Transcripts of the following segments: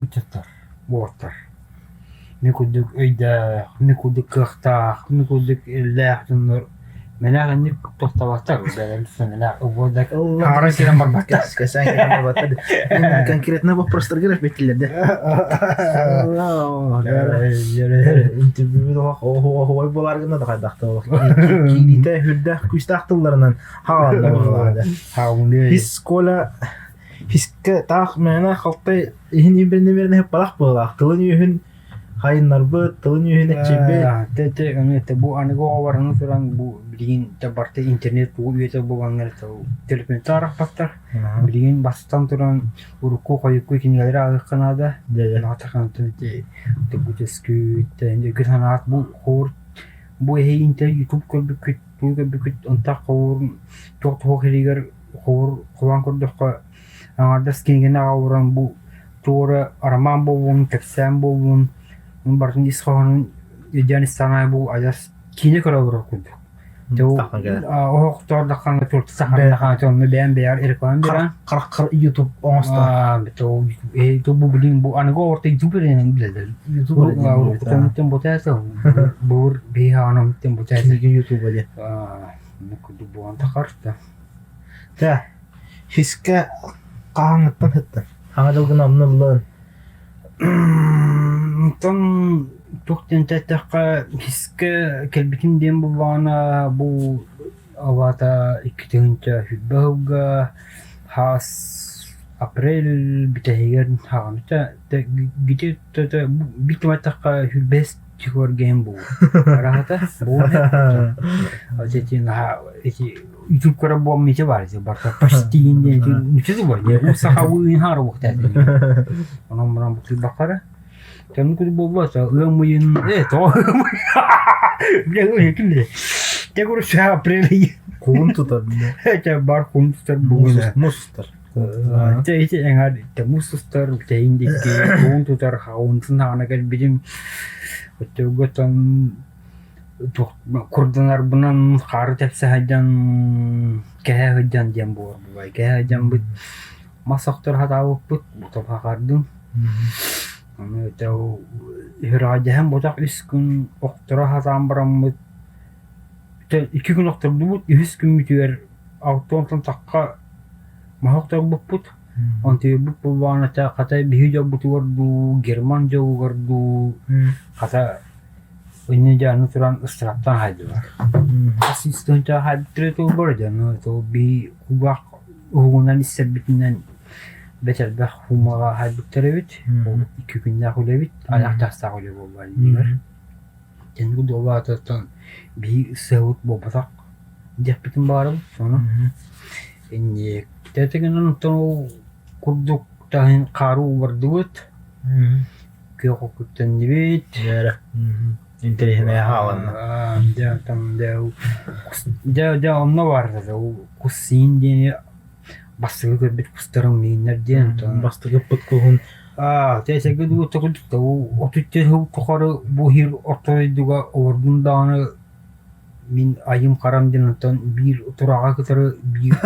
Ыччаттар, уолаттар, мин курдук өйдөөх, мин курдук кыахтаах, мин курдук иллээх дьоннор мэнээх инник тохтоботтор, бэйэм мэнээх угуорда хаара киирэн барбаттар. Кэсээн киирэн барбаттар. Конкретно вопростаргар эппиттилэр да. Интервью оһуой буолар гына да хайдахта киириитэ үрдээх күүстээх тылларынан хааланна буоллаҕа. Хис Коля Фискэ таах мээнэ халтай иһин имбириннэмэрин ыһыппатах быһыылаах. Тылын үөһүн хайыннарбыт, тылын үөһүн эчэйбит. Те те аны те бу аныгы оҕолорун туран бу билигин те барыта интернет бу үйэтэ буоланнар телефонтан арахпаттар. Билигин бастан туран урукку хойукку кинигэлэри ааҕыахха наада. Наатахантан те те бу төскүт, өйгө санаат бу хор бу эһиинтэ YouTube көрбүккүт, бу көрбүккүт онтах ховур туох туох иһигэр Холобур, холоон көрдөххө, аҥаардас кинигэни аҕалан бу туора роман буоллун, кэпсээн буоллун, барытын ис хоһоонун өйдөөн истэҕин аайы бу адьас киинэ көрө олорор курдук. Дьэ ол оһохтоордоххо сахардахха онно бэйэм бэйэр реклама биэрэн Хараххар YouTube оҥостон. бу билин бу аныгы орто YouTube эрэнэн билэлэр. YouTube бутааса бур биһаанам бутааса YouTube диэн. Курдук буолан тахарта. Дьэ, хискэ хаһааҥҥыттан сыттын? Хаҥа дьылгын онно ыллын. Онтон туох диэн эттэххэ, хискэ кэлбитим диэн буоллаҕына, бу абаата 2020 сылга хаас апрель бүтэһигэр хаҕаныта где-то биир эттэххэ сүүрбэһис чехоргиһин буолуо. Араһата буолуо ити наһаа ити YouTube көрө буом ити бар ити барта почти диэн ити бар у сахалыы хаара буохтаатын. Онон баран буксуйбаккара. Тэн кур буолла ыам ыйын э то бля ой ким биле. Те кур ша апрель Кулун тутар. Те бар кулун тутар бугун. Муус устар. Те ити эҥар те муус устар тэйин дикки кулун тутар хаунтун хаана кэлбитим. Өттөгөтөн курданарбынан хаары тэпсэ сылдьан кэһэ сылдьан диэн буолар бабай. Кэһэ сылдьаммыт мас охтор сатаабыппыт бутапахардым. Ону этэ ол үһүрэҕэйдэһэн ботах үс күн охторо сатаан бараммыт икки күн охтордубут, үһүс күммүтүгэр алтыантан тахха маһы охторбуппут. Онтуйбут буоллаҕына этэ хата биһи дьолбутугар дуу, герман дьолугар дуу хата Инньэ дьэ аны туран ыстыраттан хаайдылар. Хас истиэнчэ хаайбыттара туолбар дьэ аны ол биһи кулгаах уһугунан истэрбитинэн бэрт элбэх хуумаҕа хаайбыттар эбит. Ол икки күннээх үлэбит, айах чаастаах үлэ буолла иннигэр. Дьэ дуолаатыттан биһи сыабыт буолбатах диэхпитин баҕарабыт сону. Инньэ гынан оттон ол курдук таһын хаары ууллардыбыт. Күөх оккуттаннибит. Дьэ, интэриэһинэй хааланна. Дьэ, там дьэ, дьэ, дьэ онно баар кус сиин диэни бастакы көрбүт кустарым мииннэр диэн Бастакы куһун Аа, тэсэгэ дуу токутта отут сыл тухары бу сир орто дойдуга олордум даҕаны Мин айым харам диэн онтон биир тураҕа кытары биир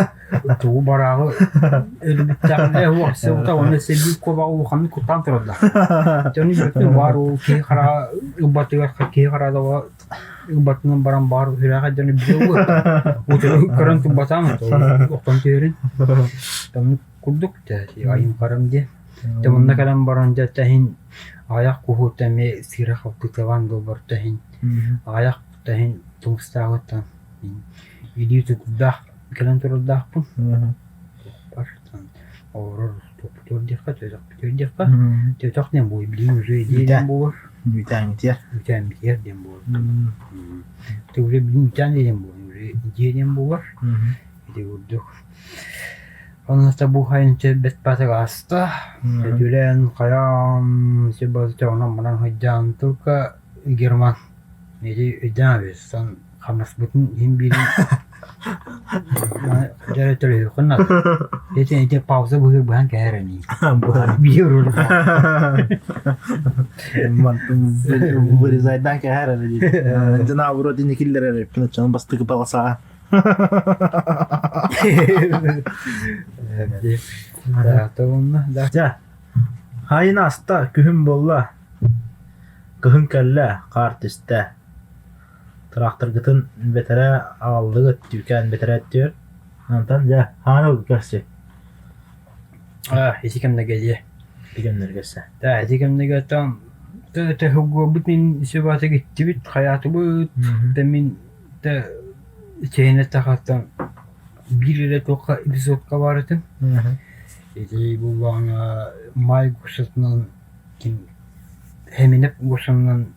тугу барааҕы өлбүттэҕинэ уох сылта уонна сэлии куобаҕы улаханнык куттаан тураллар. Дьону бүтүн баар ол киһи хараҕа ылбатыгар киһи хараҕа ылбатынан баран баар үрэҕэ дьону билэ утары көрөн турбатаам охтон түһэрин. Оннук курдук айым харам диэн. Дьэ онно кэлэн баран дьэ тэһин аҕыйах куһуутта эмиэ сыыра-халты тылаан буолбар тэһин аҕыйах тэһин тумустааҕыттан илии тутурдаах кэлэн турардаахпын. Олорор туппутуор диэххэ, төтөхпүтүөр диэххэ. Төтөх диэн буолуо, билигин уже диэн буолар. Үүтээммитигэр. Үүтээммитигэр диэн буолар. Ты уже билигин үүтээн диэн буолар, уже дьиэ диэн буолар. Ити курдук. Онуоха бу хайынча бэрт баатык ааста. Сөтүөлээн, хайаан, сир онон-манан сылдьан только Герман ити өйдөөн эбит хамнаспытын иһин биирин дьэ төлөһүөххүн наада. Ити ити пауза быһыы быһан кэһэр ини. Биир роль. Вырезайдан кэһэр эрэ. Дьэ наоборот ини киллэрэр эппин оччону бастакы полоса. Дьэ, Сайын ааста, күһүн буолла, кыһын кэллэ, хаар түстэ. Тыраахтаргытын бэтэрээ аҕаллыгыт, түүкээн бэтэрээ өттүгэр. Онтон дьэ, хаһан ылгы көрсү? Аа, ити кэмнэргэ дии. Ити кэмнэргэ өссө. Да, ити кэмнэргэ там тэһугуобут мин сөбаата гиттибит, хайаатыбыт, да мин да чэйинэ тахаттан биир эрэ туохха эпизодка баар этим. Ити буллаҕына Маай гусатынан ким Хэминэп гусанан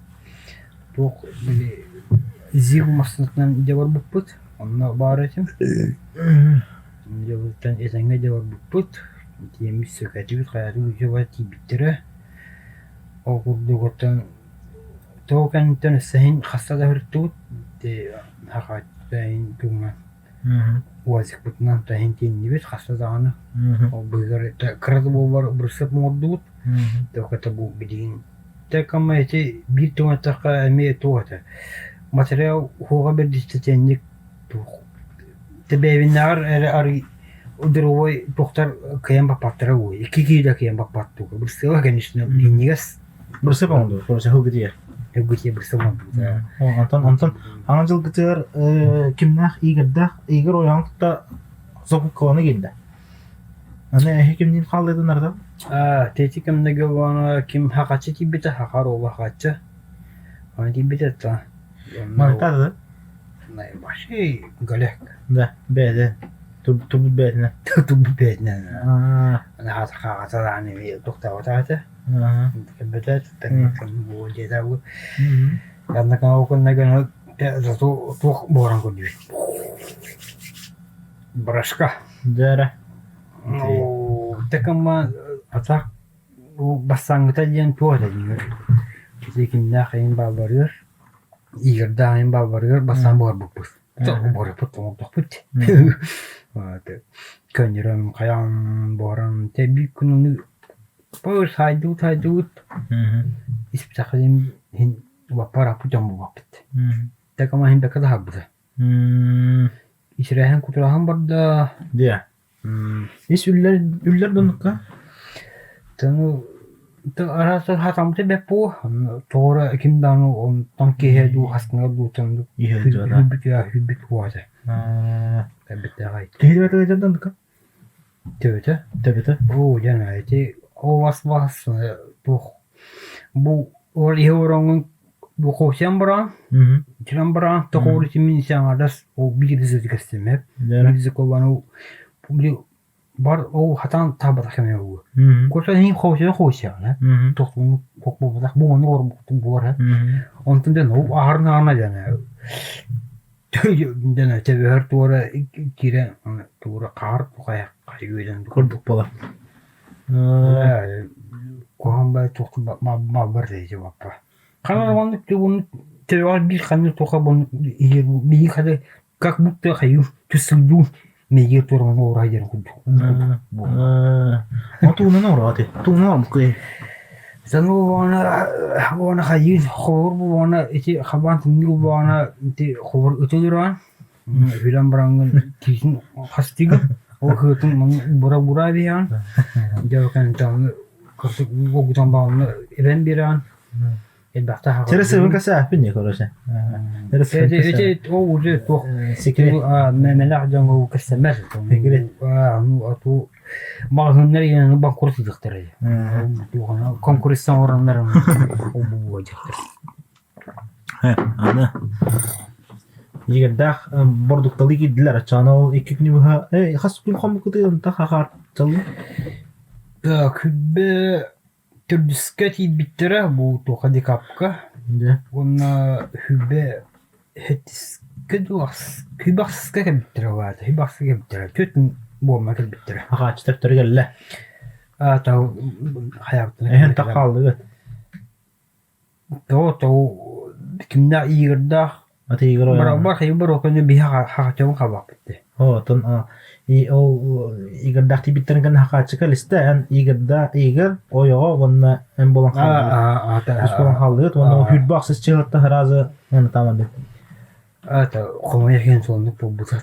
туох били ЗИЛ массыынатынан дьэ барбыппыт. Онно баар этим. Дьэ этэҥҥэ дьэ барбыппыт. Тиэммит сөкөтүбүт хайатын дьэ тиийбиттэрэ. Ол курдук оттон тоҕо кэнниттэн өссө иһин хаста да сырыттыбыт. Ити хахааттайын туһунан УАЗикпытынан таһын тиэннибит хаста даҕаны. Ол быыһыгар кыра да буоллар бырысыап оҥордубут. Только бу билигин Тэкама ити биир туҥаттахха эмиэ туох этэ материал уһуоҕа бэрдистэтиэнник туох тэбээбиннээҕэр эрэ арый дровой туохтар кыайан баппаттара уой икки киһи да кыайан баппат туга бырсыаба конечно минньигэс Бырсыап оҥордубут, короче, һылгытыйар. Һылгытыйар бырсыап оҥордубут. Онтон онтон аҥа дьылгытыгар кимнээх Игорьдаах Игорь ойоҕун кытта закупкалана киирдэ. Аны эһи кимниин хааллыытын арытан? Аа, тети кэмнэргэ уонна ким хахаччы тиийбитэ, хахар уола хахаччы. Аны тиийбитэ та. Манта да? Вообще галек. Да, бэйэтэ. Турбут бэйэтинэн. Турбут бэйэтинэн. Аны хахаталаан тохтообото этэ. Кэлбэтэ, буо диэтэ Янна зато туох буоран көрдүбүт. Брашка. Дьэ Ну, такама атак бу бастааҥҥыта диэн туох этэ диир. Ити кимнээх эйин баалларыгар, Игорьдаах эйин баалларыгар бастаан буһарбыппыт. Буһарбыт тоҥордохпут. Көннөрөн, хайаан буһаран, тэ биир күн ону саайдыбыт, саайдыбыт. Испитэххин иһин убаппар аппыт дьон буолбаппыт. Такама иһин бэккэ таһаарбыта. Исирээһин кутураһан барда. Дьэ. Ис үллэр үллэр донукка? Тыны араас хатаммыта бэт буо. Тоҕо ким даҕаны онтон киһи дуу хаскыҥар дуу Иһэлдьэ хүрбүт уота. Кэлбиттээх Киһи төбөтө донукка? Төбөтө? Төбөтө. Оо дьэ ити ол бас бас туох бу ол иһи ороҥҥун бу хоусян бараан итирэн бараан тоҕо итимин саҥардас ол биир зытыгастемеп биир коллану били бар ол хатан табатах кеме уу курса хин хоуся хоусяна тохтуну хокбобатах бу ону орбуктун буор онтун ден ол аһарнаана дена дена тебөһөр туора кире туора хаар тухая хайгыйдан Курдук буолар. Куһаҕан бай туох бар дии баппа. Ханан оннук төбөҕөр биир ханнык туха биһи хады как будто хайыы түссүлдуун мейгер туоран уурай диэн курдук. О туунан ороати. Туунан омуккуй. Сану уона уона хайыы ховор бу уона ити хабаан тымныы уона ити ховор ытылыран Үрэн бараҥҥын киитин хастыыгын, ол кыытын бура-бура биһэҕин, дьэ кэнниттэн кырдьык угутан баҕалны эбэн биэрэҕин, элбэхтэ аһаҕын. Через сыбын касааппын не короче. Эти ол уже туох Секрет. мэлэх дьоҥҥо кэпсэммэт. Секрет. Ату маҕаһыыннар иһин банкрот ыдыктар. Конкуренция оҥороннор ол бу дьахтар. Аны Игорьдаах бордукталыы киирдилэр оччоҕуна ол икки күнү быһа э хас күн хоммуккутуй онто хахаар дьаллы Так, хүббэ төрдүскэ тиийбиттэрэ бу туоха декапка Дьэ уонна хүббэ сэттискэ дуу хүбэ ахсыска кэлбиттэрэ баата хүбэ ахсыска кэлбиттэрэ түөрт күн буолма кэлбиттэрэ Хахааччы төптөрү кэллэ аа тау хайаабыттан Эһэн тах хааллыгыт Тоҕо тоҕо кимнээх Игорьдаах Аты Игорь барабар хайбар окону биһи хахачабын хабааппыт дии. О, оттон и ол Игорьдаах тиийбиттэрин кэннэ хахааччыка илистэ эн Игорьда Игорь ойоҕо уонна эн буолан хааллыгыт. Үс буолан хааллыгыт уонна хүрбэ ахсыс чыһылатта сразу аны тааман Это хомойуох иһин суолнук буолбута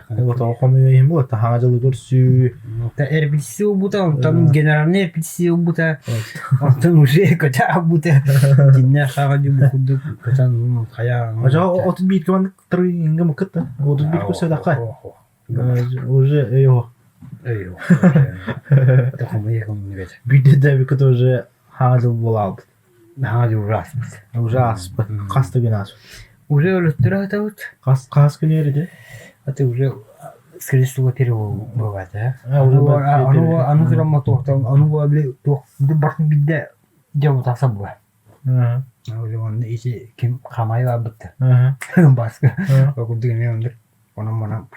Вот хомойуох иһин буолла хаҥа дьылы көрсүү. Эрбитси буолбута, онтон генеральный эрбитси буолбута, онтон уже көтө буолбута. Дьиннээх хаҕа дьубу курдук көтөн хайа. Ажа 31 команда тренинге мыкытта. 31 көрсөдөххө. Уже өйө. Өйө. Хомойуох иһин Биирдэ да уже хаҥа дьыл буолаалбыт. Наһаа уже ааспыт. Уже ааспыт. Хас да күн ааспыт. Уже өлөттөрө сытабыт. Хас хас күн эрidi? Это уже скорее всего перевод бывает, э? Аны аны турамма туохтан аны били туох бартын бидде дьэ тахса була. Уже онно ити ким хамай барбытта. Баска. Курдук эмиэ оннук онон манан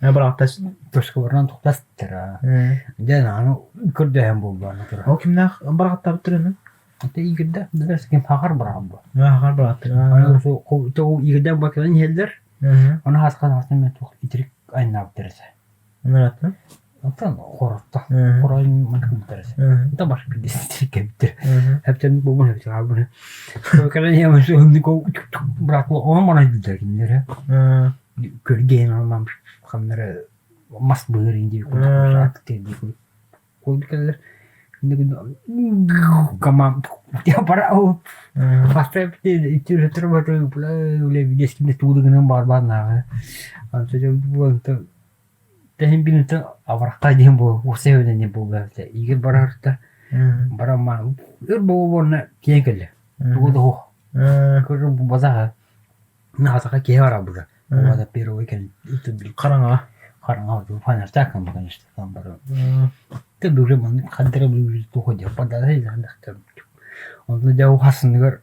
Бырааттас Тоскоборунан тухтастара. Дьэ аны көрдөһөн буолла аны тура. Ол кимнээх бырааттаабыттар Ата игирдэ билэр ким хахар быраҕан бу. Хахар бырааттар. Аны тоҕу игирдэ бакылан иһэллэр. Оны хаскан хасын мен туох итирик айнаабыттар этэ. Ныраттан? Оттон хоротто. Хоройун манкымтар этэ. Та баш билдис кебиттер. Хептен бу хепте абы. Кэлэн иһэн оннук быраат ону манай билдер кинилэр. Көргөөн алмам ханнары мас быыр инди курдук курдук кэллэр команд пора Тэһин бинта абарахта диэн бу уосайа диэн буолла игер барарта барамман өр буолуонна киэн кэллэ тугу да суох көрүм базаха Наһатаха киһи барабыта. Это первый кэлин Хараҥа. Хараҥа фонарьтаах конечно там бары. Ты уже хантара туха диэн падала Онно дьэ ухасыныгар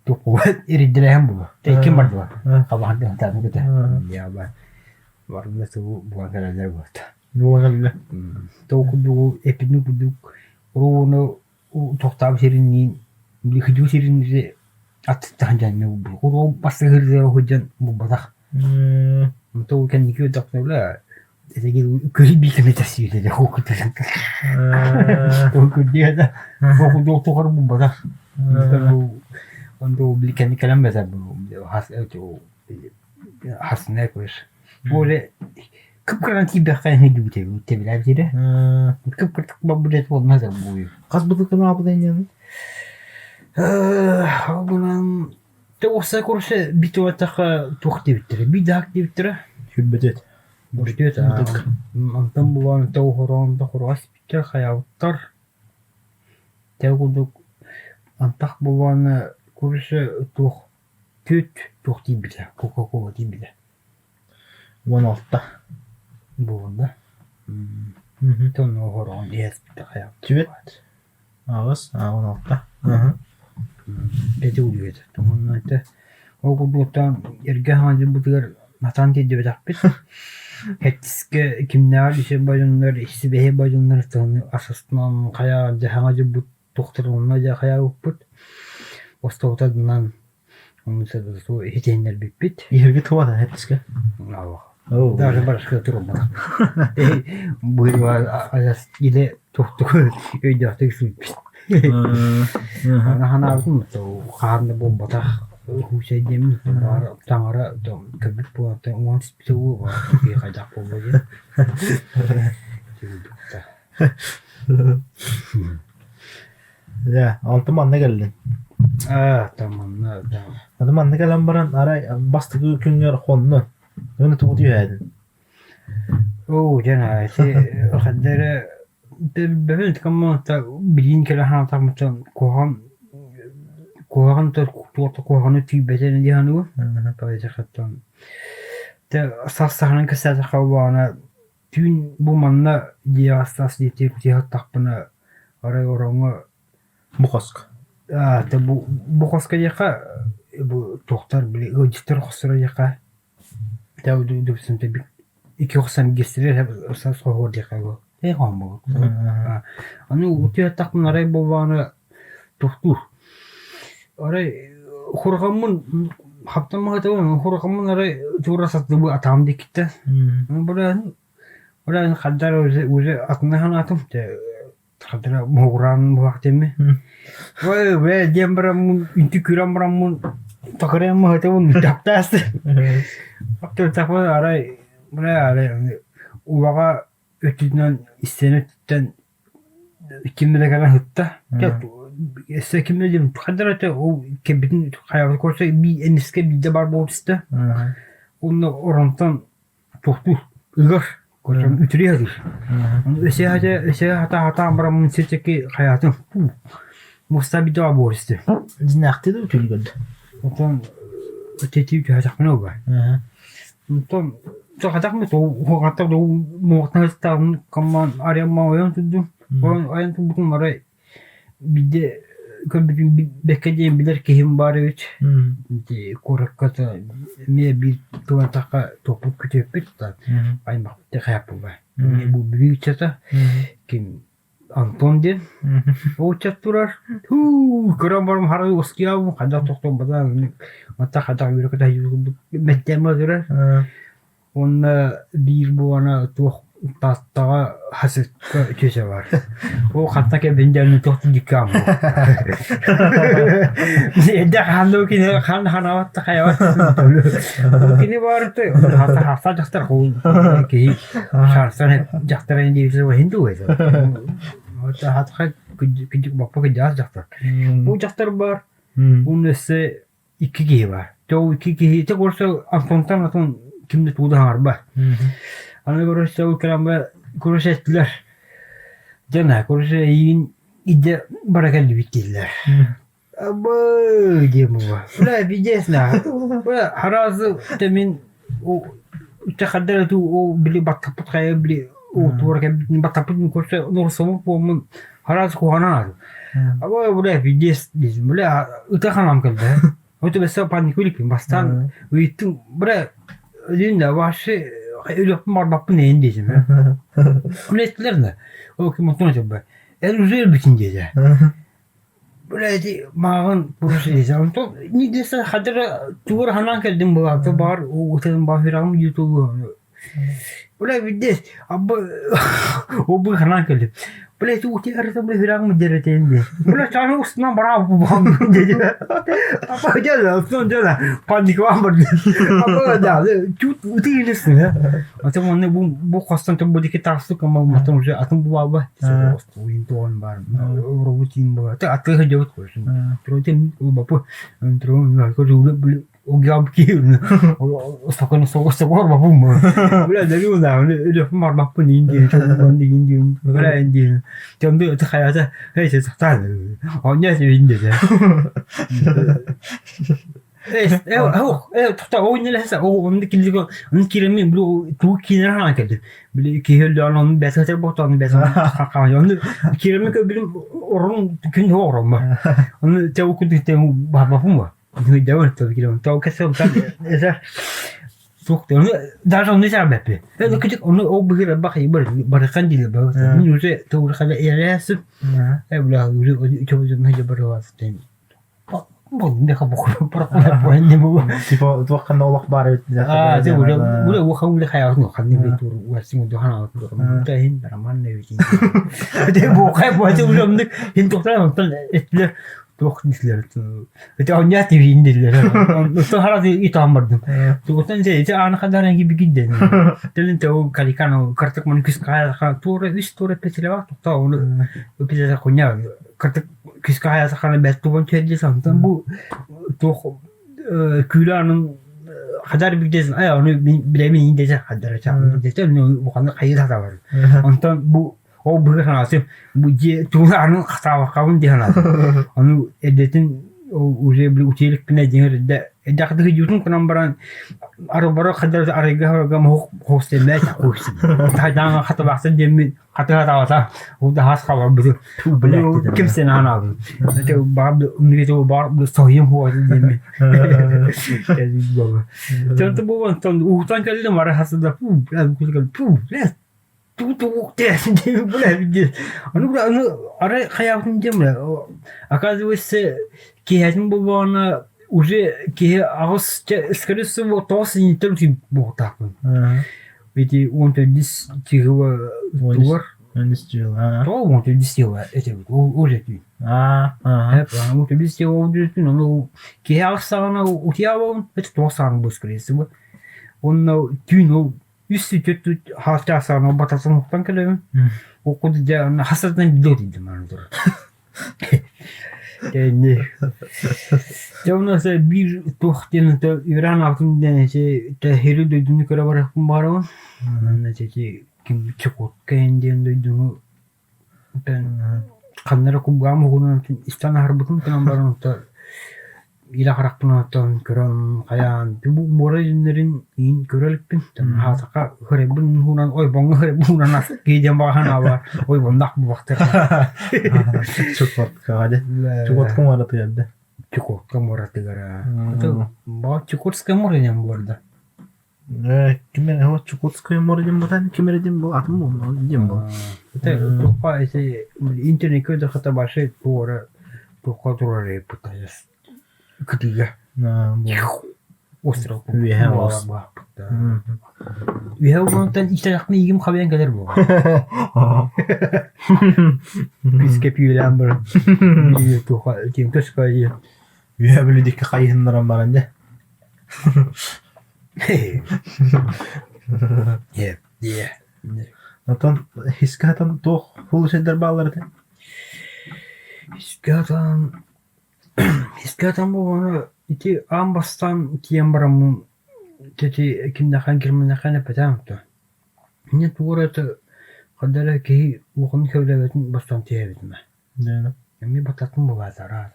туохпут ириддилэһэн буолуо. Тэйкин бардылар. Хабахан тааны көтө. Я барбыта тугу буолан кэлэллэр буолта. Буолан кэллэ. Тоҕу курдук эпини курдук урууну Тохтообут сириниин били сирин аттыттаһан дьанньа ол бастыгырдыа сылдьан булбатах. Онто кэнники өлдөхтөрө көрбиитэ тэсиитэ көрдүө да тухары булбатах. Онто били кэнни кэлэн бэтэ хасына көрүс. Бу Кып-кыранан тиийбэххэ иһийдибитэ тэбилээбитирэ. Кып-кырдык бабылет буолна да буй. Хас бытыкын аабыт инньэн? Ол гынан уопсай курса битуатаха туох диэбиттэрэ, бидаак диэбиттэрэ. Сүрбэтет. Бүтүөт онтон булан тоҕу хороон да хоругас биттэр хайаабыттар. Тэ курдук антах булан курса туох түт туох тиийбитэ, Кока-Кола тиийбитэ. 16. Буолла. Тонно хороон иэспитэ хайа. Түөт. Аҕыс, 16. Эти улуйат. Онно это ол курдуктан эргэ хаҥадьырбытыгар натаан тиэрдибэтэхпит. Хэттискэ кимнээҕэр үсэ бодьоннор, сибэһи бодьоннор тыһыны асастынан хайа дьэ хаҥадьырбыт тухтарылынна дьэ хайаабыппыт. Остуолтанан иһитиннэрбиппит. Иһэргит туота хэттискэ? Даже барышка турумматах. Быйыл илэ тухтук өйдөөхтүк сүүрбүт. Аны ханаабытым хаһан да буолбатах хуусай диэммин баар таҥара көрбүт буолан уон түспүтэ буолуо хайдах буолла диэн. Дьэ, онтон манна кэллин. Аа, там манна, да. Аны манна кэлэн баран, арай бастакы күҥҥэр хонно. Уонна тугу түһээтин? Оо, дьэ, ити ханна эрэ бэбин коммуната билиин кэлэ хаамтааммыттан куһаҕан куһаҕан туох куһаҕаны тиийбэтэ дии саныыбын. Тоҕо Тэ сас саһанан кэпсээтэххэ буоллаҕына Түүн бу манна дьиэҕэ астаас диэки кутуйахтахпына арай ороҥҥо Бу хоско. Аа, тэ бу бу хоско диэххэ бу туохтар били ыалдьыттар хосторо диэххэ тэ икки хостон биэстэрэ сас хоһуор диэххэ бу тэ хоһоон Аны утуйаттахпына арай буоллаҕына тохтуур. Арай хурҕаммын хаптамматыбын хурҕаммын арай тура сатыбы атаам диэкиттэн. Бу бу хаддар уже уже атына санаатым хаддара моһугураан буһах диэмми. Ой, бээ диэн бараммын үнтү күрэн бараммын. Такырыаммыһытыбын таптаас. Таптаахпын арай бля арай улаҕа өттүнэн истиэнэ өттүттэн ким эрэ кэлэн сытта. Өссө ким да ханна эрэ ол кэлбитин хайаҕа көрсө эмискэ биирдэ баар буолан түстэ. Уонна оронтон Тохтуур, ыгар, үтүрүйэ сатыыр. Өсөһө өсөһө хатаан бараммын сир-чэки хайаатын муста бидэҕэ буор истэ. Дьиннээхтии да үтүрүйгэн. Онтон тетии түһэтэхпинэ уга. Онтон хатахмы уһугаттар муохтан ыстаабын комман арыамма ойон турдум. Ойон турбутум арай Биирдэ көрбүтүм бэккэ диэн билэр киһим баар эбит. Ити куоракка эмиэ биир тылантахха туохпут күтүөппүт аймахпыт хайаппыга. Эмиэ бу Бүлүү ыччата ким Антон диэн ол ыччат турар. Һуу көрөн барым харай ускуйаабым хайдах тохтолбота матта хайдах үөрэ көтө курдук мэттээн турар. Уонна биир буолана туох Тааттаҕа хасыкка чүөчэ бар. Ол ханна кэлбин диэн туох дьиккэ Эрдэ хааннуу кини хан ханаабат да хайабат Кини баарыты хаса дьахтар киһи шарсан дьахтар диэбитэ хинду Хатха күдьүк баппа күдьаас дьахтар. Бу дьахтар бар. Уонна өссө икки киһи баар. Дьэ ол икки киһи ити короче Антонтан атын ким да тугу да хаҥарбат. Аны короче ол кэлэн короче эттилэр дьэ на короче эйигин идэ бара кэллибит дииллэр. Абы диэн буолла. Бля пиздец на. Бля харазы те мин те хаддар ту ол били баттаппыт хайа били ол туора кэлбитин баттаппыт короче норсобут буолмун Араас куһаҕан аҕай. Абы бля пиздец диэбитим. Бля ыта ханаам кэллэ. Ол өссө паникуй иликпин. Бастаан ыйыттым бля өлүүн да вообще өлүөхпүн барбаппын эйин диэтим. Бля эттилэр да. Ол ким онтон этэ эн уже өлбүтүн диэтэ. Бля ити мааҕын просто диэтэ. Онтон не десе хадара тугар ханаан кэлдим буолаата баар утарын баар сүрэҕим ютубу Бля, видишь, обы ханан кэллим. Бля, ити ути арыта бля сүрэҕим дьэрэтиэн диэ. Бля, чааны устунан бараа бу диэ. Апа дьэ, устунан дьэ, паникалаан барды. Апа да, чуть ути илесин. Ата манны бу бу хостон бу дики таастык ама матан уже атын бу баба. Уин туон бар. Робутин бу. Та аты хадьабыт көрсүн. Тротин бапы. Трон көрүлү Бля, Даже онну саабэппи. Кытык ону ол быгыр бах барыхан диилер Мин уже туурхана эрээсим. Э бля уже чобузун барыластын. Типа туохханна олох баар эбит. Аа, те уже уже уха уле хаярну ханны бе тур уасин дохана та хин роман не бит. Те бу хай бу те уже мник хин тохтар онтон этлер туох дилер. Ити онньа тибиин дилер. Оттон хараты итаан бардым. Тугутан се ити аана хадаран ги бигидден. Телин те ол каликано картык ман күс кая туора үс туора петелева тохта оны петеле хуня картык күс кая сахана бэт тубан түһэрди сантан бу туох күүлэ анын хадар бигдесин ай ону билэмин индесе хадара чаан десе буханы хайы сатабар. Онтон бу Ол быһыы санаатым, бу дьиэ тугун хатаабаккабын дии санаатым. Ону эрдэтин уже били утуйа дьиҥэр эрдэ эрдэ хатыгыдьуутун кунан баран арыбара хаддар арыйга харга моһук хоустэммэт хайдаан хатабаахтан диэммин хаты хатаабата ол да хас хабарбытым ким сен ханаабын баар баар соһуйум хуотун диэммин Тонто бу онтон уутан кэллим ара хасыда пу пу Аны арай хайаабытын диэн бля оказывается киэһэтин буоллаҕына уже киһи аҕыс скорее всего тоҕус инниттэн утуйбут буолуохтаахпын. Ити 14 чыгыба тугар. Үс дьыала. Тоҕо уонту үс дьыала этэбит ол ол этүү. Аа, аа. Уонту үс дьыала ол бүтүн ону киһи аҕыстаҕына утуйаабын это туох саҕана бу Онно түүн ол үс түөрт хааччаах саҕана батасан уһуктан кэлэбин. Ол курдук дьэ онно хас сатынан билиэ этийдим аны турар. Кэнни. Дьэ онно биир туох диэн үөрэн аҕатын диэн ити тэһири дойдуну көрө барыахпын баҕарабын. Онно ити ким Чукотка диэн дойдуну ханна эрэ кулгаам уһунан истэн аһарбытым гынан баран онто илэ харахпынан оттон көрөн хайаан бу муора илиннэрин иин көрө иликпин хаатаха хырайбын уһунан ойбоҥҥо хырайбын уһунан киһи диэн баҕа санаабар ойбоннох бубахтар Чукоткаҕа дьэ. Чукотка муоратыгар да. Чукотка муоратыгар Чукотское море диэн буолар да. Ким эрэ вот Чукотское море диэн бутан ким эрэ диэн бу атын буолла диэн бу. Это туохха ити интернеккэ да большой туора туохха турар пытаяс кытыыга остров Үөһэ оҕус. Үөһэ уонтан истэхпин иигим хабыйан кэлэр буолла. Күүскэ пүүлээн баран туохха тиим көскө Үөһэ бүлүдиккэ хайыһыннаран баран дьэ. Yeah, yeah. Оттон хискатан туох сирдэр бааллар этэ? Хискатан хискатан буолуону ити аан бастаан тиийэн бараммын ити кимнээххин кимнээххин эппэтэҕим то. Инньэ тугу эрэ ханна эрэ киһи улаханнык сөбүлээбэтин бастаан тиийэбитим ээ. Эмиэ бататын буолаатара.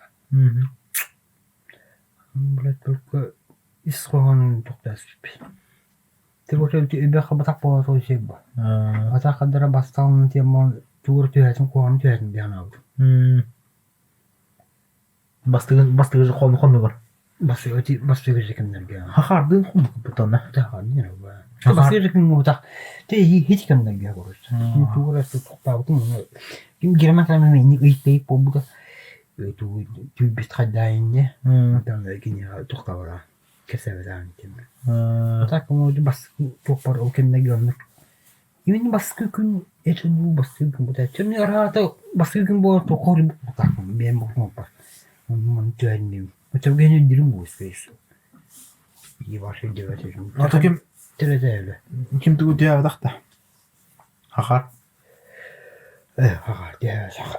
Блядь, только ис хоһоонун тохтооспуппут. Ты вот үбэх хабатах буола сылдьар бу. Атах хаддара бастаан тиэмон тугур түһэтин куһаҕаны түһэтин диэн анаабытым. Бастыгын бастыгы хон хоннугар. Бастыгы бастыгы кэмнэргэ. Хахардын хоннукпутана. Бастыгы кэмҥэ те хит кэмнэргэ короче. Тугур тохтаабытым ким герман кэмэ инник ыйыт буолбута түүбүт хайдаайын дьэ киниэхэ тохтообута кэпсээбэтэҕим итиннэ. Так бастакы туохпар ол кэннэ оннук именно бастакы күн это был бастакы күн бу мне араата бастакы күн буолар туохха бутаахпын бэйэм боппар онну түһэнним оччоҕо өйдүүрүм буолуо скорее всего ебашь өйдөөбөт Ото ким төрөтөөлө ким тугу түһээбэтэх да Хахар Хахар түһээбэтэх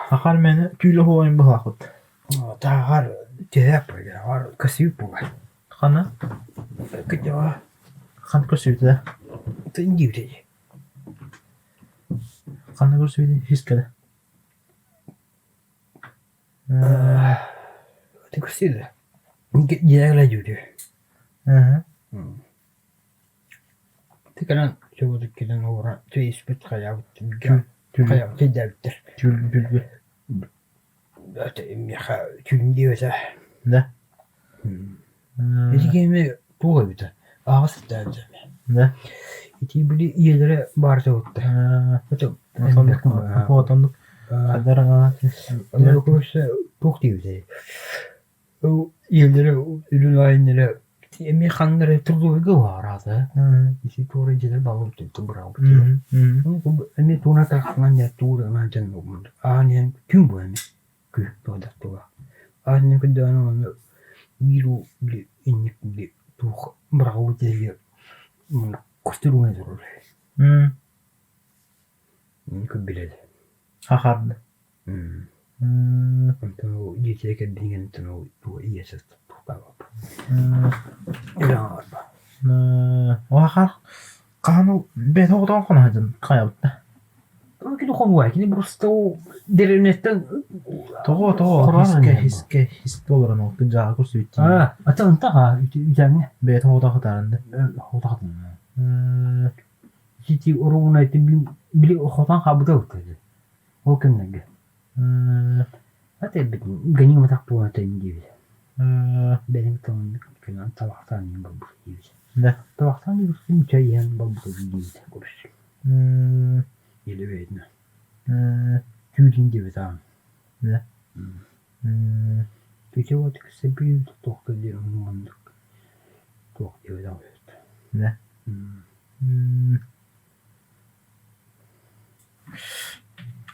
Хахар мэне түүлэ хуойун быһаахыт. Тааҕар түһээп бар көсүү буолар. Хана? Кыдьаҕа. Хан көсүүтэ? Диибитэ. Ханна көрсүбүтэ хискэлэ. Ты көрсүдэ. Дьиэгэлэ дьүүтү. Ты кэлэн чугутук кэлэн уора испит хайаабыт хайаабыт тиийдээбиттэр. Түүл Миэхэ түүн диэбэтэ. Да. Ити киһими туох эбитэ аҕыс сыттаабыта Да. Ити били ийэлэрэ баар туһутта. Отоннук Туох диэбитэй Ийэлэрэ үрүҥ айннара эмиэ ханна эрэ трудовойга уһаараата ити туора дьиэлэр бааллар быраабыт эмиэ туона тахсан туурана дьон аан иһэн күн буолан эмиэ күн туода аан иһэн көрдөҕүнэ ону биир уу били инник били туох быраҕыллыбыт иһигэр костюмҥа турар инник билэр Хахарда. Онтон ол дьиэтигэр кэлбитин кэнниттэн ол туга ийэтэ тохтообоп. Оһахар хаһан ол бэйэтэ оҕотоҕун хоно сылдьан хайабыт да? Кини хонуга кини просто дэриэбинэттэн Тоҕо тоҕо хискэ хискэ хискэ олорон ол күнжааҕы көрсүбүт Аа, ата ынтаха үтээҥҥэ. Бэйэтэ оҕотоҕо хытаарында. Хотахатын. Ити оруобуна ити били хотон хаалбыта Ол кэмнэргэ Ат элбэтин ганиматах буолан диэбит. Бэйэҥ тылын көнөн табахтаан иһэн барбыт диэбит. Табахтаан диэбит чай иһэн барбыт диэбит короче. Или бэйэтинэ. Түүтүн диэбит аан. Түүтэ вот сэбиин туох диэн маннык туох диэбит аҕыйат.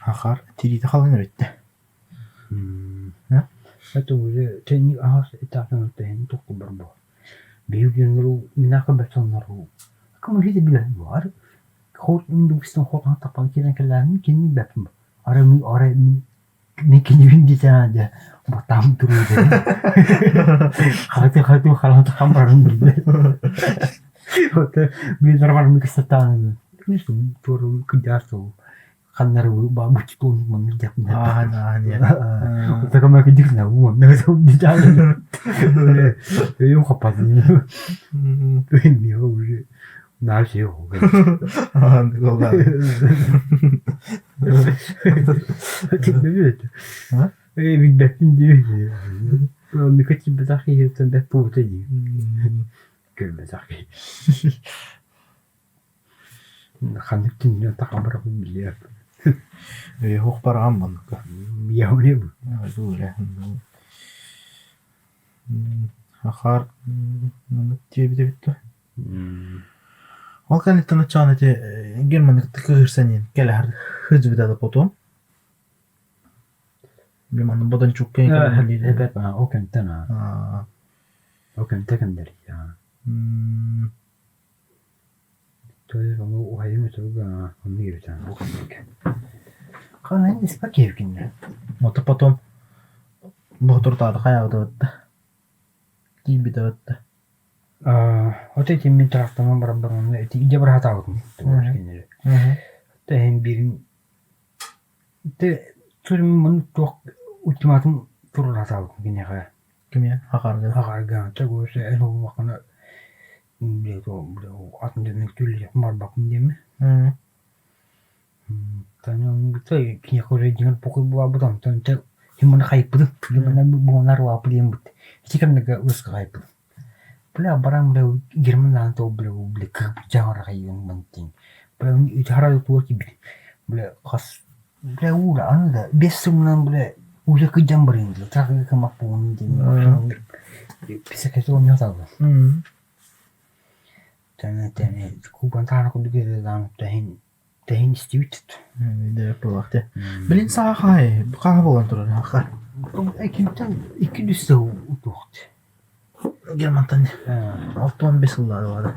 Хахар тириитэ халыҥ эбиттэ. Это уже тенник аһас этапын тэһин тохку барбо. Биһиги минака бэсоннору. Кому хите билэр бар. Хот индукстан хот тапан кирен кэлээн кини бэпм. Ара ми ара ми ми кинибин дитэ дэ батам туру дэ. Хаты хаты халата хамрарын билбе. Вот билер бар ми кыстатан. Туру кыдарту ханнары бабучтун маннык дьахтар Ааһан ааһан иһэр. Отакама кидик на уон өйүм хаппатын уже нааше билбэппин дии оннука киирбэтэх киһиттэн бэрт буолбута дии көрбөтөх киһи Ханнык кинини тахабарабын билиэм. Өйөһүөх бараҕан манныка. Яһулеб. Хахаар маннык диэбит эбит дуо? Ол кэнниттэн оччоҕуна ити Германнык кыыһырсан иһин кэлэһэр сылдьыбыта да потом. Манна Бодончукка Эбэт ол кэнтэн ол кэнтэ кэннэр. Вот потом боотурутаады хайаабыта тиийбитэ батта Вот эти мин трактанан баран баран эти идэ быраатаабытым Тэһин биирин те турмун туох ультиматум туруратаабытым киниэхэ Кимиэ хахарга Хагарга чагуоса эн улахана атын дьоннор түллүөхпүн барбаппын диэмэ. Киниэхэ уже дьиҥэр похуй буолбут онтон дьэ маны хайыппытым буоланар уааппыт диэн бут ити кэмнэргэ ырыска хайыппытым. Бля баран бля Герман то бля бля кырбычаҕар хайыын тиҥ бля хара туох киирбит бля хас бля уура аны да бес сылынан бля уже кыдьан барыын тракка кымак буолун диэн писакэти оонньооталлар. Тэҥэ куукан таһаар курдук тэһин тэһин истибит. Буолуохте. Билин саа хаай хааһа буолан турар хаха. Кимтэн икки үс сыл утуохт. Германтан 65 сыллаады.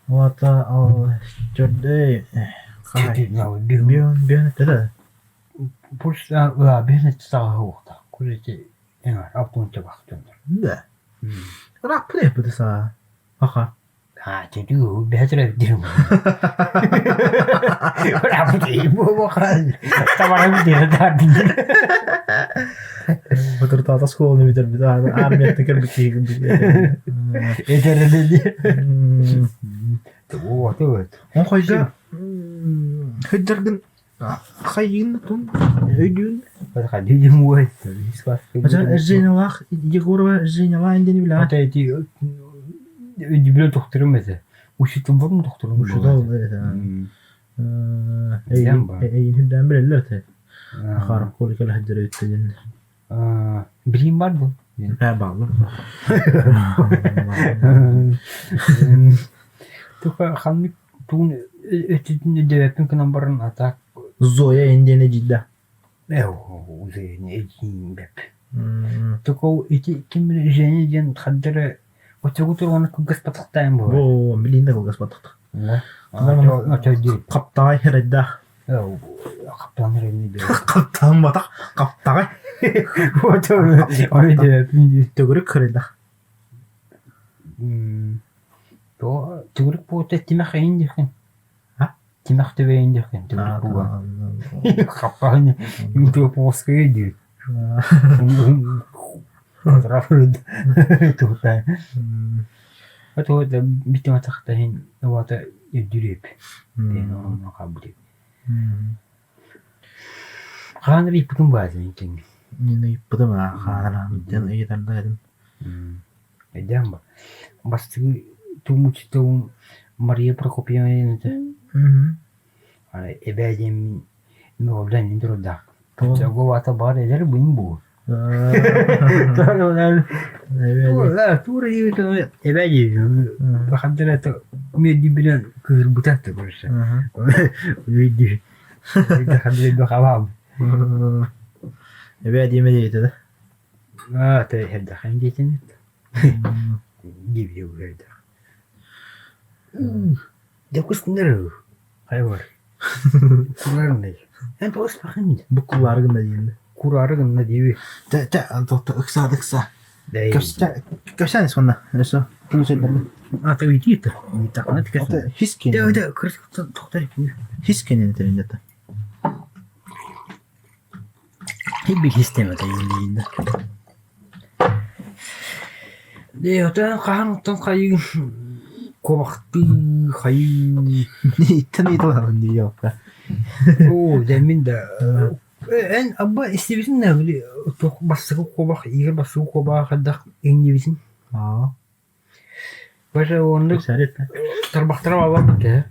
Уата ал төрдө хаай. Бион бион этэ Пусть биэн саҕа уохта. Курити эҥэр алтуонча бахтыннар. Да. Раппы бу саа. Аха. А чөтүү бэһэтирэ дирим. Раппы бу бахан. Табара дирэ дардын. Батыртаата оскуоланы бүтэрбит армияттан кэлбит киһи Эдэрэлэди. Вот. Он хойга хыджаргын Хайыын тун өйдүүн Женялаах Егорова Женялаах диэни билэҕин? Ата ити өйдүбүлэ тохторум этэ. Учителбар тохторум. Учутал этэ. Эйин хүрдээн билэллэр этэ. Ахаар колика лэһдэр өттүн. Билим бар бу. Ээ бааллар. Туха ханнык тугун өттүтүн өйдөөбөппүн гынан баран а так Зоя индиэни дьида. Эдьиийбэп. Туку ити ким Женя диэн хардары оччоҕу тургана кылгас батахтаан буолар. Оо, билин да кылгас батахта. Хаптаҕай херайдаах. Хаптаан эрэнни Хаптаан батах, хаптаҕай. Төгүрүк херайдаах. Төгүрүк буолта тимэх эйин диэххин. Тимэх төбөйүн диэххин төгүрүк буолан. Хаппаһын туопуоскайы дии. Туһута. Туһута битим атахтаһын уата үрдүрүөп. Диэн ону хаалбыт. Хаан ыйыппытым баатын кин. Мин ыйыппытым аа хаан диэн ыйытарда этим. Өйдөөн ба. Бастакы туумучтуум Мария Прокопьевна этэ. Эбээ диэн мин мин турдаах. Оччого вата бар эдэр быйым бу. Тура эбээ диэн. Хандара. Меди билэн кыырбыта да көрсө. Үйдү. Хабам. Эбээ диэмэ диэбитэ да? Аа, тэ хэрдэхэн диэтин. Диби үрдэх. Дьокуускуннар хайвар. Курарный. Эн тоҕус бахын. Бу кулаары гына диэн. Кураары гынна диэби. Тэ тэ антота ыкса ыкса. Кэпсээн сонна. Өсө. Ким сөйдөрбүт. Ата үйдүүт. Үйтахна тикес. Хискин. Дэ дэ кырыс тоқтар. Хискин интернет. Хибби хистемете юлиинда. Дэ отон хаһан оттон хайыы куобахтыы хайыы Иттен ыйталаһын дии Оо, дьэ мин да эн абба истибитин да били туох бастакы куобах игорь бастакы куобаҕа хайдах иҥнибитин Аа. Баша оннук тарбахтара бааллар ээ.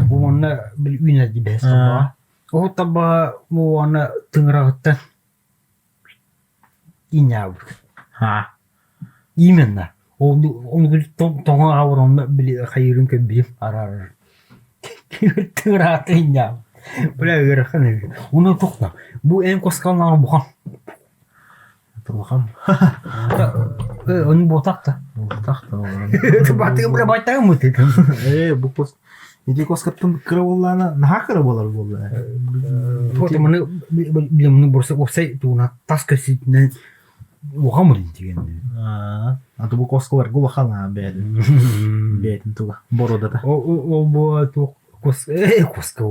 Бу манна били үүнэр дии бэһис тарбаҕа. Ол тарбаҕа бу уонна тыҥыраҕыттан иҥнээбит. Аа. Именно. Ол тоҥо аҕабар онно били хайыырын көрбүтүм араарар. Тыҥыраҕыттан иҥнээбит. Бля ыарахан эбит. Уну тохто. Бу эн куоскалааҕы бухан. Улахан. Ону буотах да. Буотах да. Баттыгы бля байтагым Ээ, бу кос ити коскаттан кыра буоллаана наһаа кыра буолар буолла. Вот маны билемни бурса уопсай тууна тас көсүтүнэн улахан деген. Аа, аты бу коскалар улахан аа бэйэтин. Бэйэтин туга бородата. Ол бу туох кос э коска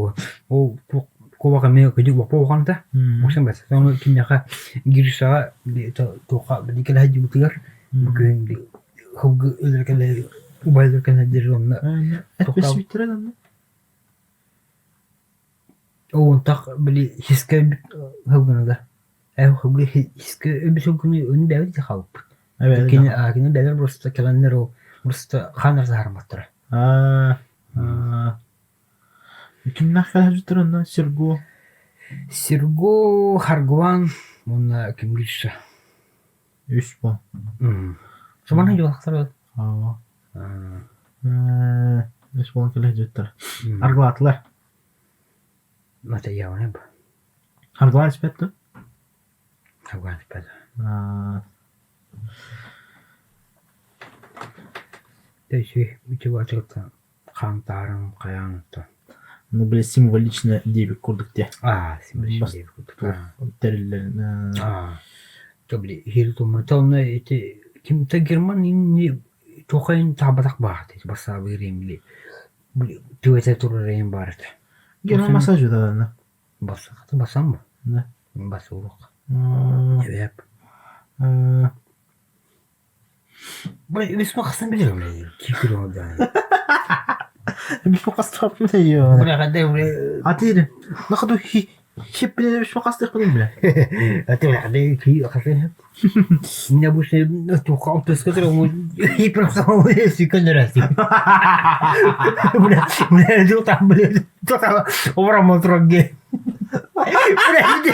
ол туох куобах эмиэ кыдьык лоппо улаханта. Муксан бэс. Сону киниэхэ Гришаҕа туохха кэлэ сылдьыбытыгар бу күһүн хылгы өлөр кэлэ убай өлөр кэлэ диир онно Эппэсииттэрэ онно. Уонтах били хискэ өлбүт хылгыны да. Э хылгы хискэ өлбүт хылгыны өн бэйэбит да хаалбыппыт. Кини кини бэйэлэр просто кэлэннэр ол просто хааннар саһарматтара. Аа Кимнээх кэлэһэжиттэр онно Серго? Серго, Харгуан уонна ким Гриша. Үс бо. Суманы дьуолахтар Аа. Үс буолан кэлэһэжиттэр. Аргылаатылар. Матайяуна бу. Аргылаан испэт дуо? Аргылаан испэт. Аа. Тэйси үчүгэй Хаамтаарым хайаан оттон. Ну, били символично диэбит курдук дии. Аа, символично диэбит курдук. Тэриллэрин Аа. То били иһири тонна ити ким-то Герман инни туохайын таабатах баахты бассаабыыр били били түгэтэ турар эйин баар этэ. Герман массаж даҕаны. Бассахата басам бу. Да. Басурук. Эбэп. Бля, хасан билэр бля, кикир ода. Бишмо хастар билэр. Бля, хадда бля. Атыр. Нахаду хи хип билэр бишмо хастар бля. Атыр хадда ки хасан. Меня больше тухал ты сказал, и просто секунду Бля, бля, что там, бля, что там, обрам троги. Бля, иди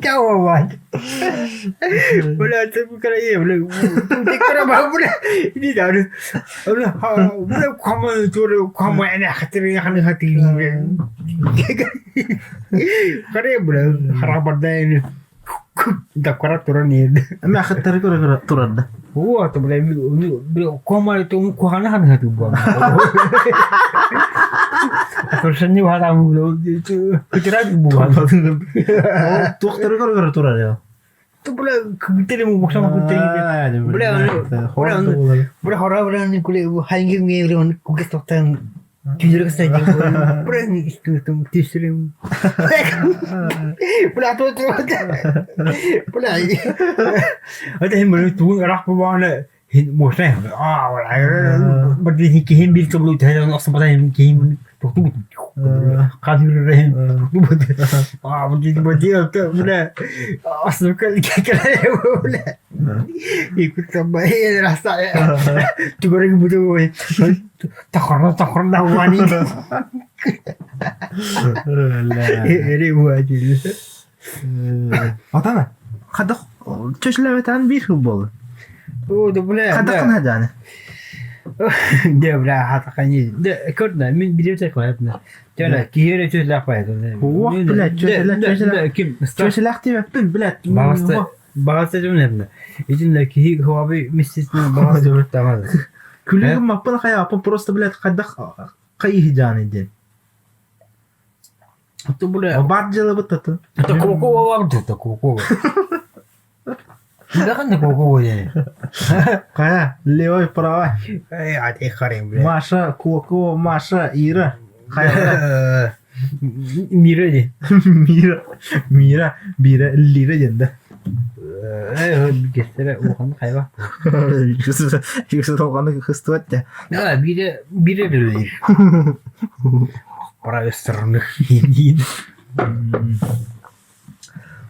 Кого мать? Бля, ты Украина, бля, ты кара, бля, иди да, бля, бля, кому тур, кому я хатыр, ханы хатыр, Кара, бля, харабарда, да кара туран Эмэ хаттары турарда. Вот, бля, бля, кому это кухана ханы хатыр буа. Совершенно хатам, бля, кытырак буа. Туохтары көрө турар я. Ту бля, күтери му боксама күтери. Бля, бля, бля, хора бля, не куле хайнги ме бля, он кугес токтан түнерге сайдын. Бля, истүтүм тиширим. Бля, то то. Бля. Это хим бля, туун рах бана мошна. А, бля. Бля, кихим бил тоблу тайдан асбадан кихим тохтубут. Қадыр А, бля, бля, асылка бля. И кутама раса. Тугорыг бүдөө. Тахорно тахорно вани. Эри уажил. Атана. Хадах чөшләбетан бир хыл болду. О, да бля. Хадахын хаданы. Дэ бля хатакани. Дэ көрдө мин билиэм кайапна. Тена киһи эрэ чөслээх байата. Уох, блядь, чөсөлөх, чөсөлөх. Ким? Чөсөлөх диэбэппин, блядь. Багаста багаста дьон Итиннэ киһи хуаби миссисне багаста тамады. Күлүгүм маппын хайааппын просто, блядь, хайдах хайыһы диэн. Это бля Баар дьыалабыт татын. Это кокова бар это кокова. Дахан кокова я. Хайа, левой, правой. Эй, а ты харим, бля. Маша, Коко, Маша, Ира. Хайа. Мира ди. Мира, Мира, Бира, Лира диэн да. Э, кестере улахан хайва. Жүксү толғаны хыстыбат да. Да, бире бире дөлөр. Пора стороны.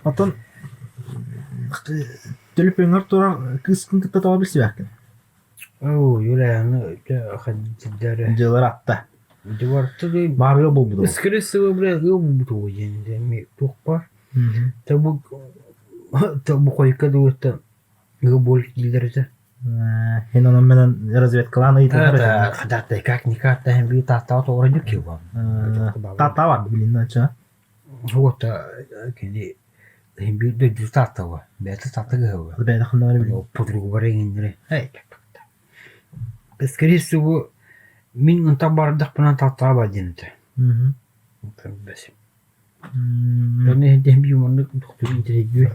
Оттон төлөпүөҥҥэр турар кыыскын кытта тоҕо билсибэккин? Оо, Юля, ну, сиддere. Дьылар атта. Дьыбарты Баарга буолбут Скорее всего, бля, ыал буолбут диэн туох баар. Табу табу хойка дуота ыал буол дииллэр этэ. Һин онон менен разведкалаан ыйыталар этэ. Хадаттай как никак таһын бии тааттаҕа тоҕо дьүк Тааттаа бар билин нача. Уота кини иһин биир дойду тааттаҕа бэйэтэ таатта кыһыга. Бэйэтэ ханна билин. Подругубар иҥиннэри. Скорее всего, мин онтон бардахпына тааттаҕа бар диэн этэ. Дьон иһин биир маннык тохтуур интэриэһиргиир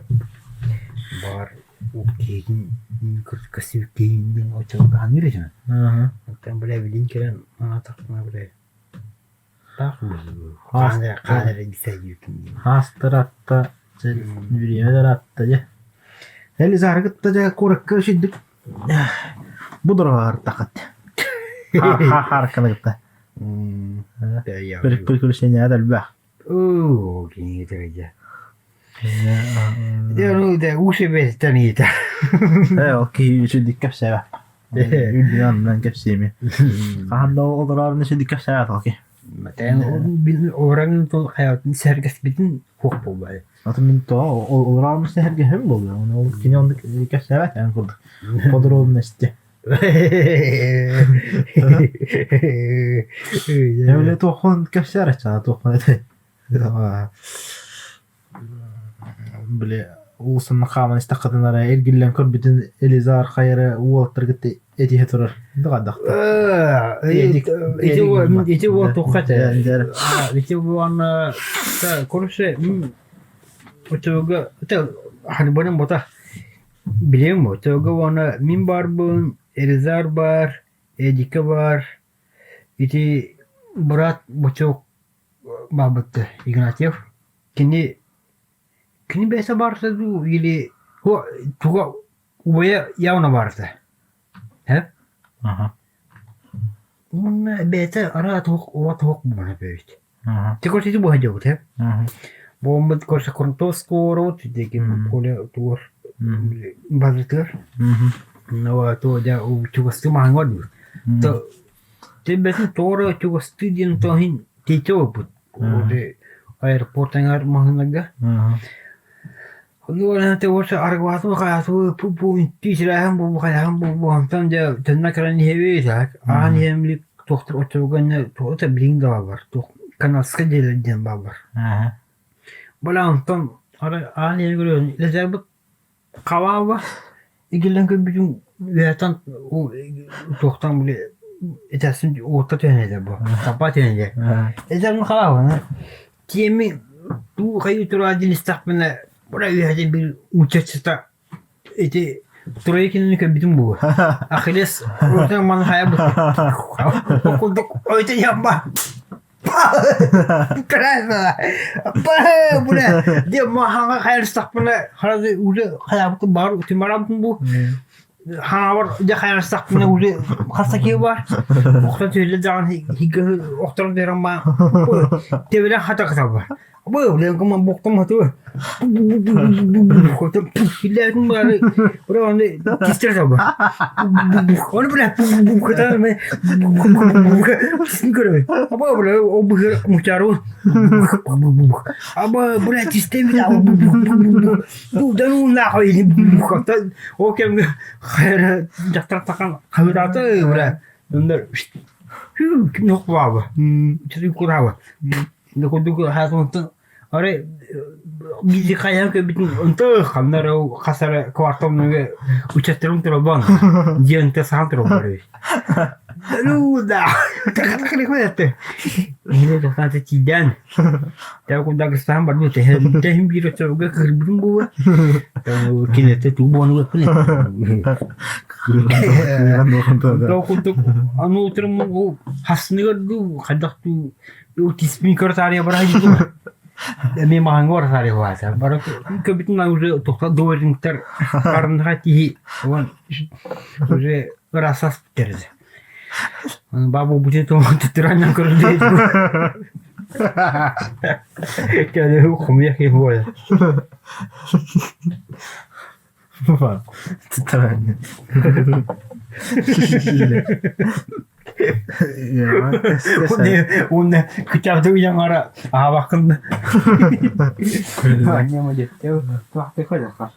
баар киһитин красивый киһин диэн оччолорго саныыр этим. Оттон бля билин кэлэн анаатахпына бля таах хаан эрэ хаан эрэ билсээйбиккин дии. Хаастар атта бириэмэлэр атта дьэ. Элизары кытта дьэ куоракка үчүйдүк бу дороҕаартахат. Хаарканы кытта. Приключения элбэх. Оо, кинигэ дьэ. Дьэ, ну, дэ, уши бэстэн иитэ. Э, ол киһи үчүйдүк кэпсээбэ. Үрдүнэн аннынан кэпсиэми. Хаһан да олороорун үчүйдүк кэпсээбэт ол киһи. Оран тул хаятын сэргэспитин хуох буолбай. Атын мин тоҕо олороорун сэһэргэһим буолла. Оны ол кини оннук кэпсээбэт эн курдук. Подробности. Эвле туоххун кэпсээр аччана туоххун этэй. Били уулуссанан хааман истэххитинэ эрэ эргиллэн көрбүтүн Элизар хайа эрэ уолаттары кытта этиһэ турар. Дыҕардахта. Ити уол туохха этэ? Ити уонна короче оччолорго ханыбанан бота Билиэм оччолорго уонна мин баарбын, Элизар баар, Эдика баар, ити быраат Бочуок баабыт Игнатьев. Кини кини бэйэтэ баарта дуу или туга убайа явно баарта. Э? Аха. Уонна бэйэтэ араа туох уа туох буолан эбит. Аха. Ти көрсүтү буһа дьобут э? Аха. Буоммут көрсө Кронтовского дигин Коля туор базытыгар. Но то дьэ чугастыы маһыҥар дуу. То Тэбэтин тоҕо чугастыы диэн тоһин тиитэ опут. Аэропорт аҥаар маһынарга. Аргыбаатым хайаатыбы пу үстүү буолбу хайаһым буолбу онтон дьэ төннө кэлэн иһэбит аан иһэн били туохтар оччолорго иннэ туох да билигин да бааллар туох канадскай дьиэлэр диэн бааллар бала онтон арай аан иһэн көрөбүн илэсэрбит хабаалла игиллэн көрбүтүм үөһэттэн туохтан били этээсин уотта түһэн этэ бу саппаа түһэн этэ этэрин хабаалана Киэми туу хайыы тураа диэн истэхпинэ, бара үөһэтин биир мучаччыта ити Троя кинини көрбүтүм буолуо. Ахиллес урутан маны хайа бу курдук ойто ямба Бля, де махаҥа хайырсахпына харады уже хайабытын бар тимарабытын бу хаҥабар дьэ хайырсахпына уже хаста киһи бар охтон түһүллэ даҕан хиггэ охторон түһэрэн баа тебелен хата кыталба бу ленкум буктум хату биллээбитин баары бura оны тистер салба оны бля кытар тисин көрөбүн аба бля о быһыр мучару аба бля тистем Да ну нахуй! Ол кэмҥэ дьахтар таххан хаһыытаата бля. Онно ким хохлаабы, кураабы. Курдук хаатымтан Арай биир хайаан көрбүтүн онто ханна эрэ хас эрэ кварталныга участарым туралбан диэн сахан тураллар эбит. Ну да, Эһине тиийдээн Тээ курдагыстаан барбыт тэһин биир оччолорго кыырбытым буолуо. Киниэхэ туу буолан Ол курдук аны утром ол хасныгар дуу хайдах дуу тиспин көрө таарыйа бараа Эмиэ маҕаҥҥа бара таарыйа баата. Бара көбүтүн уже тухта дворниктар харындаха тиһи уон уже ырасас бүтэрде. Бабу будет тураннан көрдө. Кэлэ хомуйа киһи Уонна кычаҕды уйаҥара аһаабаккын да. Анньама диэттэ. Туохты көрөххө.